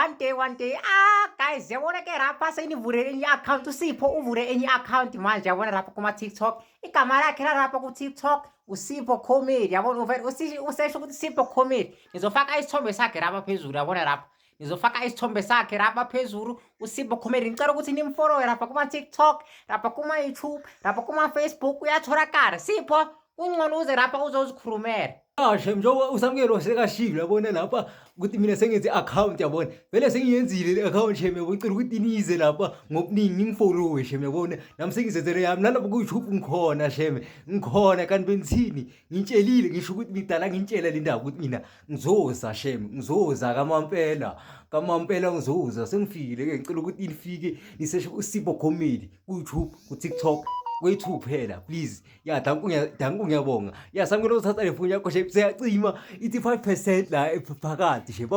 One day, one day. Ah guys, yabona ke rapha senivule enye i-account. USipho uvule enye i-account manje, yabona rapha kuma-TikTok. Igama lakhe lalapha ku-TikTok uSipho Comedy, yabona uvele usesho ukuthi Sipho Comedy. Ngizofaka isithombe sakhe lapha phezulu, yabona lapha. Ngizofaka isithombe sakhe lapha phezulu, uSipho Comedy. Ngicela ukuthi nimfollowe lapha kuma-TikTok, lapha kuma-YouTube, lapha kuma-Facebook, uyatholakala. Sipho, kungcono uze lapha uzozikhulumela. Kashe njengoba uSamkelo sekashilo, yabona lapha ukuthi mina sengenze i-account, yabona vele sengiyenzile le account shem, yabo. Ngicela ukuthi nize lapha ngobuningi ningifollowe shem, yabona nami sengizenzele yami nalapha ku-YouTube ngikhona shem, ngikhona. Kanti benithini? Ngitshelile, ngisho ukuthi ngidala ngintshela le ndaba ukuthi mina ngizoza shem, ngizoza kamampela, kamampela ngizoza. Sengifikile-ke, ngicela ukuthi nifike niseshe uSipho Comedy ku-YouTube, ku-TikTok, kwethu kuphela please. Ya, danko, danko, ngiyabonga. Ya, Samkelo, uthatha le foni yakho shem, seyacima, ithi 5% la phakathi shem.